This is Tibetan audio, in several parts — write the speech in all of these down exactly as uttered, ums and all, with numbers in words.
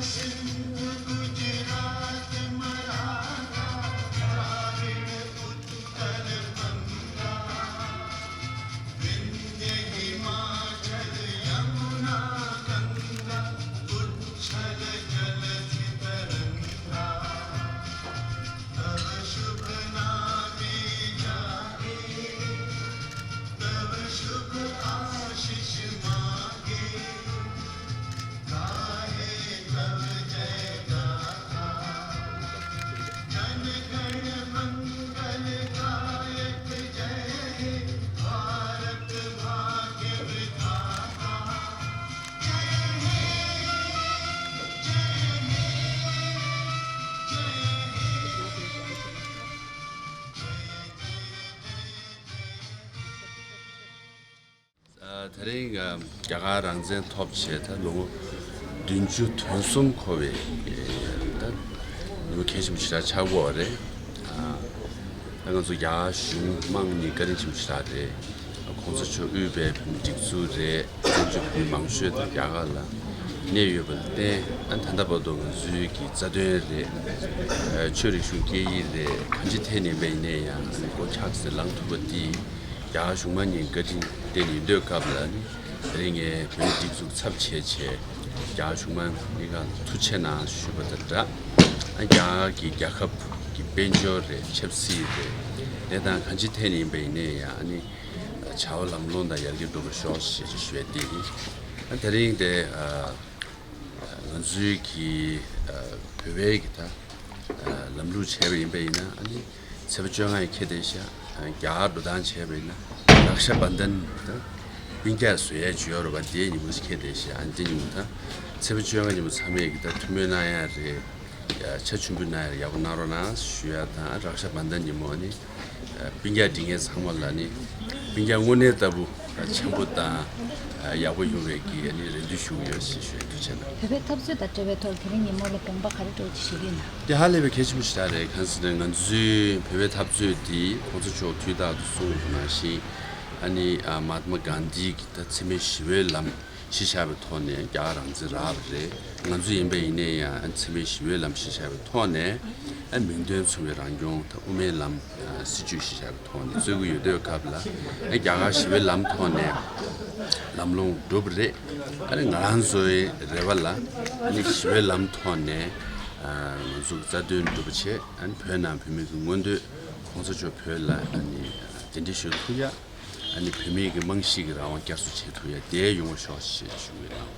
सिंधु गुजरात मराठा द्राविड़ उत्कल गंगा, विंध्य हिमाचल यमुना गंगा उच्छल जलधि तरंगा। तव शुभ नामे जागे, तव शुभ आशीष मागे। गाहे तव जय गाथा, जन गण मंगल गायक जय हे भारत भाग्य विधाता। जय हे, जय हे, जय हे। ཨ། དེ་རིང་ཨ་རྒྱ་གར་རང་བཙན་ཐོབ་བྱས་ད་ལོ་ངོ་བདུན་ཅུ་དོན་གསུམ་འཁོར་བའི་ད་ཉིན་མོ་གལ་ཆེན་པོ་ཞེ་དྲག་ཆགས་ཀྱི་ཡོད་རེད། ཨ། ད་ང་ཚོ་རྒྱ་གར་གཞུང་དམངས་གཉིས་བཀའ་དྲིན་ཆེན་པོ་ཞེ་དྲག་རེད། ཨ། གོང་ས་མཆོག་དབུས་པའི་བོད་མི་སྒྲིག་འཛུགས་རེད། བཙན་བྱོལ་བོད་མི་མང་ཤོས་ད་རྒྱ་གར་ལ་གནས་ཡོད་པ་ལ་བརྟེན། ཨ། ད་ལྟ་བར་དུ་ང་ཚོའི་གི་རྩ་དོན་རེད། ཨ། ཆོས་རིག་གཞུང་སྐད་ཡིག་རེད། གང་ཅི་ཐད་ནས་ཡིན་པ་ཡིན་ནའི་ཡང་ཨ་ནི་སྒོ་ཁྱག་སེ་ལངས་ཐུབ་པ་འདི་རྒྱ་གར་གཞུང་མང་གཉིས་བཀའ་དྲིན་བརྟེན་ཡིན་དུས་སྐབས་ལ་ནི། དེ་རིང་ངས་བོད་མིའི་སྒྲིག་འཛུགས་ཚབ་བྱས་བྱས་རྒྱ་གར་གཞུང་མང་གཉིས་ཀ་ལ་ཐུགས་རྗེ་གནང་ཞུས་པ་དང་སྦྲགས། ཨ། རྒྱ་གར་གྱི་རྒྱལ་ཁབ་ཀྱི་དཔལ་འབྱོར་རེད། ཆབ་སྲིད་རེད། དེ་དང་གང་ཅི་ཐད་ནས་ཡིན་པ་ཡིན་ནའི་ཡང་ཨ་ནི་བྱ་བ་ལམ་ལྷོང་དང་ཡར་རྒྱས་འགྲོ་བར་ཤོག་ཞེས་ཞུ་ཡ་དེ་ཡིན། ཨ། དེ་རིང་དེ་ཨ་ང་ཚོའི་གི་ཨ་བོད་པའི་གི་ད་ཨ་ལམ་ལུགས་བྱས་པ་ཡིན་པ་ཡིན་ན། ཨ་ནི་ཚེས་པ་བཅོ་ལྔ་ཡི་ཁེ་དེ་ཤ་རྒྱ་གར་འགྲོ་སྟངས་བྱས་པ་ཡིན་ན་རཀྵ་བན་དན་ད་སྤུན་ཀྱག་བཟོ་ཡས་བྱོས་ཡོད་རེད་པ། དེའི་ཉིན་མོ་ཁེ་དེ་ཤ། ཨ་ནི་དེ་ཉིན་མོ་ད་ཚེས་པ་བཅོ་ལྔ་ཉིན་མོ་ཚང་མས་གི་ད་ཐུགས་སྨོན་གནང་ཡ་རེད། ཡ། ཕྱག་མཆོད་འབུལ་གནང་ཡ་རེད། ཡག་པོ་གནང་རོགས་གནང་ཞུ་ཡ་དང་། རཀྵ་བན་དན་ཉིན་མོ་ཨ་ནི་སྤུན་ཀྱག་འདྲིས་མཁན་ཚང་མ་ལ་ནི་སྤུན་ཀྱག་དངོས་གནས་ལྟ་བུ་ཆེན་པོ་དང་ཡག་པོ་ཡོང་བའི་གི་ཨ་ནི་རེ་འདུན་ཞུ་གི་ཡོད་ཞེས་ཞུ་ཡ། ཐུགས་རྗེ་གནང་། བོད་པའི་འཐབ་རྩོད་དང་འབྲེལ་བའི་ཐོག་དེ་རིང་ཉིན་མོ་ལ་དགོངས་པ་ག་རེ་སྤྲོ་ཞིག་ཡོད་ན། དེ་ཧ་ལས་པའི་གལ་ཆེན་པོ་ཞིག་རེད། གང་ཟེར་ན་ང་ཚོའི་བོད་པའི་འཐབ་རྩོད་འདི་གོང་ས་མཆོག་དུས་རྟག་ཏུ་གསུངས་པ་ནང་བཞིན། ཨ་ནི་ཨ་མ་ཧཱ་ཏ་མ་གྷན་དྷི་གི་ད་འཚེ་མེད་ཞི་བའི་ལམ་གཞི་བཞག་པའི་ཐོག་ནས་རྒྱ་གར་རང་བཙན་རག་པ་རེད། ང་ཚོ་ཡིན་པ་ཡིན་ནའི་ཡང་ཨ་འཚེ་མེད་ཞི་བའི་ལམ་གཞི་བཞག་པའི་ཐོག་ནས། ཨ་མིང་དོན་མཚུངས་པའི་རང་སྐྱོང་ད་དབུ་མའི་ལམ་ཨ་སྲིད་བྱུས་གཞི་བཞག་པའི་ཐོག་ནས་རྩོད་ཀྱི་ཡོད་དུས་སྐབས་ལ། ཨ་རྒྱ་གར་ཞི་བའི་ལམ་ཐོག་ནས་ལམ་ལྷོང་འགྲོ་གི་རེད། ཨ་ནི་ང་རང་ཚོའི་རེ་བ་ལ་ཨ་ནི་ཞི་བའི་ལམ་ཐོག་ནས་ཨ་ང་ཚོ་གི་རྩ་དོན་འགྲུབ་པ་བྱས། ཨ་ནི་བོད་ནང་བོད་མི་གི་མངོན་འདོད། གོང་ས་མཆོག་བོད་ལ་ཨ་ནི་གདན་འདྲེན་ཞུ་ཐུབ་ཡ། ཨ་ནི་བོད་མིའི་གི་རྨང་གཞི་གི་རང་དབང་བསྐྱར་གསོ་བྱེད་ཐུབ་ཡ་དེ་ཡོང་བ་ཤོག་ཞེས་ཞུ་གི་ཡོད།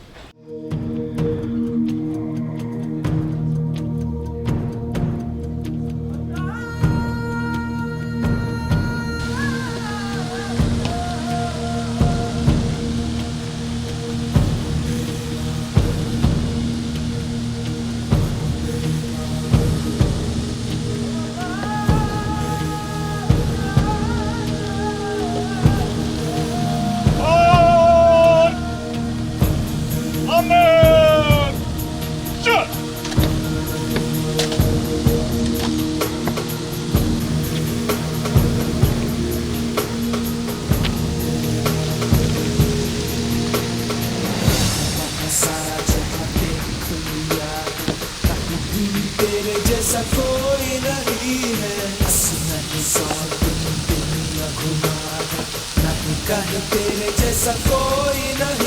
तेरे जैसा कोई नहीं है, हंस नहीं सौ तुम दुनिया घुमा है, नहीं कहीं तेरे जैसा कोई नहीं।